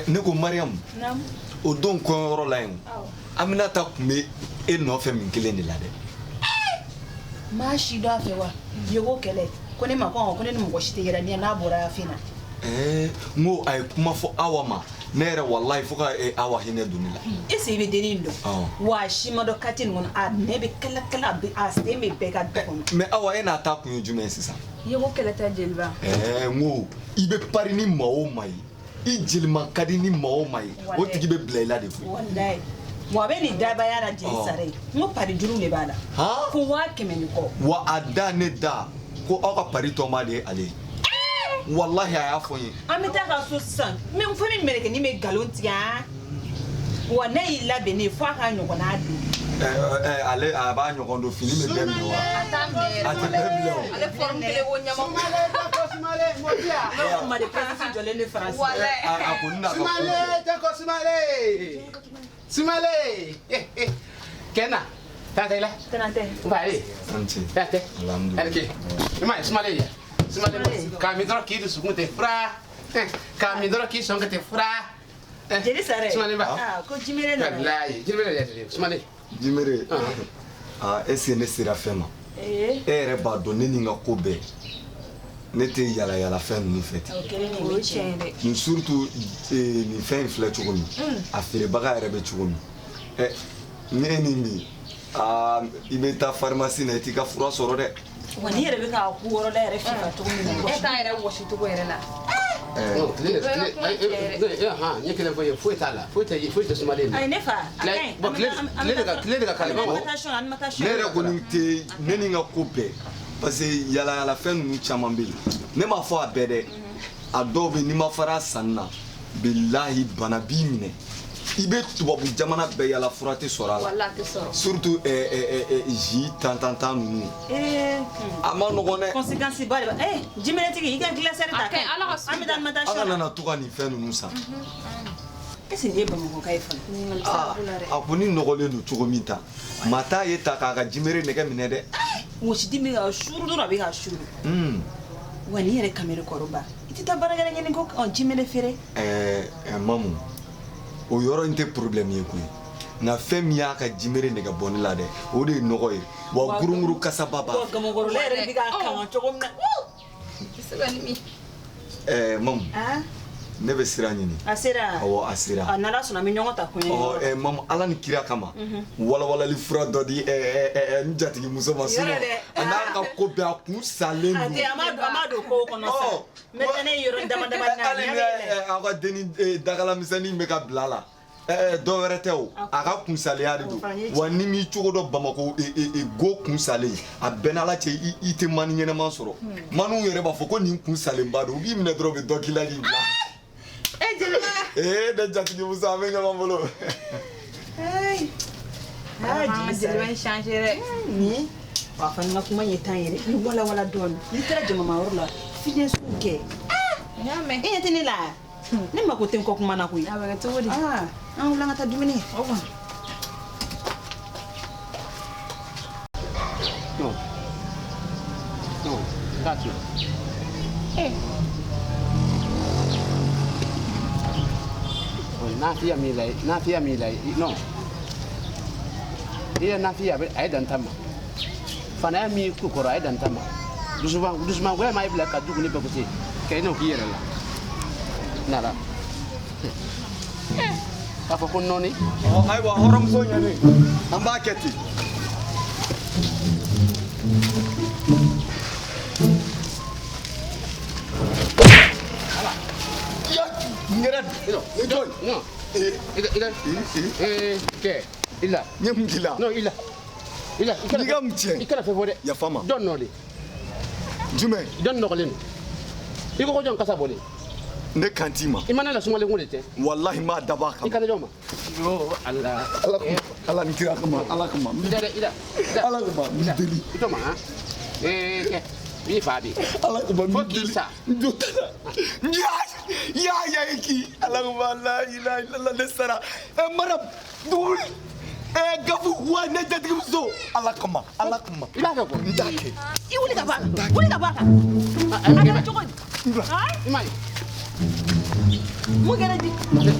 Ne ko Mariam, o don kɔɲɔyɔrɔ la yen, Aminata tun bɛ e nɔfɛ min kelen de la dɛ. Maa si dɔn a fɛ wa yeko kɛlɛ ko ne ma ko ne ni mɔgɔ si tɛ yɛlɛ ni n'a bɔra fɛn na. N ko a ye kuma fɔ Awa ma, ne yɛrɛ walayi fo ka Awa hinɛ don ne la. Est ce que i bɛ dennin in dɔn? Wa a si ma dɔn quartier nin kɔnɔ, a nɛ bɛ kala kala, a sen bɛ bɛɛ ka du kɔnɔ. Mais Awa, e n'a ta kun ye jumɛn ye sisan? Yeko kɛlɛ tɛ jeliba. N ko i bɛ pari ni maa o maa ye, i jelima ka di ni maa o maa ye, o tigi bɛ bila i la de koyi. Walayi. Wa a bɛ nin dabaya la jeli sara ye. N ko pari juru de b'a la. Fo 100 000 ni kɔ. Wa a da ne da ko aw ka pari tɔnba de ye ale ye. Walahi a y'a fɔ n ye. An bɛ taa ka so sisan. N bɛ fɛn min mɛlɛkɛnin bɛ nkalon tigɛ han. Wa ne y'i labɛn ne ye fo a ka ɲɔgɔnna don. Ale a b'a ɲɔgɔn don, fini bɛ bɛɛ minɛ wa? A t'a minɛ yɛrɛ. A tɛ bɛɛ minɛ o. Ale forme kelen ko ɲama. Sumale tako sumale mɔdiya. Ne ko Mali princesse jɔlen de Faransi. Walayi. A kɔni n'a ka ko Sumale tako sumale. Sumale. Kɛnɛ. Taa tɛ la. Tɛna tɛ. N fa ye. An ce. Taa tɛ. Alhamdulilayi. Ɛrike. I m'a ye sumale ye. Sumale k'a min dɔrɔn k'i dusukun tɛ fura. K'a min dɔrɔn k'i sɔn ka tɛ fura. Jeli sara. Sumale ba. Ko jimere nana. Walayi jimere yɛrɛ sumale. Jimere. Aa est ce que ne sera fɛn ma? E yɛrɛ b'a dɔn ne ni n ka ko bɛɛ, ne tɛ yala yala fɛn ninnu fɛ ten. O kelen de bɛ tiɲɛ dɛ. Nin surtout nin fɛn in filɛ cogo min, a feerebaga yɛrɛ bɛ cogo min, ni e ni min, aa i bɛ taa pharmacie na i t'i ka fura sɔrɔ dɛ. Wa ni yɛrɛ bɛ k'a ku yɔrɔ la yɛrɛ fifa cogo min na. E t'a yɛrɛ wɔsi cogo yɛrɛ la. Tile tile n ye kelen fɔ ye, foyi t'a la, foyi tɛ foyi tɛ sumalen. Ayi ne fa, a ka ɲi. Bon tile de ka kali. Ne yɛrɛ kɔni tɛ ne ni n ka ko bɛɛ, parce que yala yala fɛn ninnu caman bɛ yen, ne m'a fɔ a bɛɛ dɛ, a dɔw bɛ yen n'i ma fara a sanni na, bilahi bana b'i minɛ, i bɛ tubabu jamana bɛɛ yala fura tɛ sɔrɔ a la. Walayi a tɛ sɔrɔ. Surtout jus tan ninnu. A ma nɔgɔn dɛ. Conséquence ba de b'a. Jiminɛtigi i ka glacière ta. A ka ɲi, Ala ka sugu An bɛ taa alimentation Aw na. kana to ka nin fɛn ninnu san. Est ce que nin ye Bamakɔka ye fana? A ko ni nɔgɔlen don cogo min ta, maa t'a ye ta k'a ka jimere nɛgɛ minɛ dɛ. Wɔsidi bɛ ka suru dɔrɔn, a bɛ ka suru. Wa nin yɛrɛ kamere kɔrɔba, i tɛ taa baarakɛla ɲini ko jimere feere. Mamu, o yɔrɔ in tɛ problème ye koyi, nka fɛn min y'a ka jimere nɛgɛ bɔ ne la dɛ, o de ye nɔgɔ ye, wa gurunguru kasaba b'a Wa fɛ. gamakɔrɔla yɛrɛ bɛ k'a kanga cogo min na. Mamu, ne bɛ sira ɲini. A sera. Awɔ a sera. A n'Ala sɔnna an bɛ ɲɔgɔn ta kɔɲɔ. Ɔ mamu, Ala ni kira kama, walawalali fura dɔ di n jatigimuso ma, sinon a n'a ka ko bɛɛ a kun salen don. A tɛ, a ma don kow kɔnɔ sa. N bɛ taa ne ye yɔrɔ dama dama na. Hali ni aw ka denni dagala misɛnnin bɛ ka bila a la. Dɔ wɛrɛ tɛ o, a ka kunsaleya de don. Wa ni m'i cogo dɔn Bamakɔ go kunsalen, a bɛɛ n'Ala cɛ i tɛ mani ɲɛnɛman sɔrɔ. Maniw yɛrɛ b'a fɔ ko nin kunsalenba don, u b'i minɛ dɔrɔn u bɛ dɔ k'i la k'i bila. Jeliba. Ne jatigimuso, an bɛ ɲɔgɔn bolo. Jeliba in changer dɛ. Nin wa fana ka kuma ɲɛ tan yɛrɛ, i walawala dɔɔni. N'i taara jamama yɔrɔ la, fiɲɛ sugu kɛ. N y'a mɛn. E ɲɛ tɛ ne la. Ne mako tɛ n kɔ kuma na koyi. A bɛ kɛ cogo di? An wuli an ka taa dumuni kɛ. O kɔni. Non. Non, t'a to. Nafiya min la, nafiya min la, non. I ye nafiya a ye dan ta ma. Fanaya min ku kɔrɔ a ye dan ta ma. Dusumangoya ma e bila ka dugu ni bɛɛ gosi. Ka i n'o k'i yɛrɛ la. Nara. K'a fɔ ko nɔɔni. Ayiwa hɔrɔnmuso ɲɛnen, an b'a kɛ ten. N kɛra Non. I la. Kɛ. I la. N ye mun k'i la? Non, i la. I la. N'i ka mun tiɲɛ? I kana fɛn fɔ dɛ. Yafa ma. Jɔn nɔ de? Jumɛn? Jɔn nɔgɔlen don? I ko ko jɔn kasa bɔlen? Ne kan t'i ma. I ma ne la sumalen ko de tɛ. Walahi n b'a dabɔ a kama. I kana jɔn ma. Yo Ala. Ala kama, Ala ni kira kama, Ala kama. I da dɛ, i da. Ala kama, n b'i deli. I to ma han. Kɛ. N b'i fa bi. Ala kama, n Fo b'i k'i deli. sa. N jo t'a la. Ya ya ya ki. Ala kama, la ilaha illallah ne sara. Maram, dumuni. Gafu, wa ne jatigimuso. Ala kama, Ala kama. I b'a kɛ ko. N t'a kɛ. I wuli ka bɔ a kan. Wuli ka bɔ a kan. A kɛra cogo di? I m'a ye. Mun kɛra di?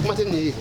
Kuma tɛ nin ye.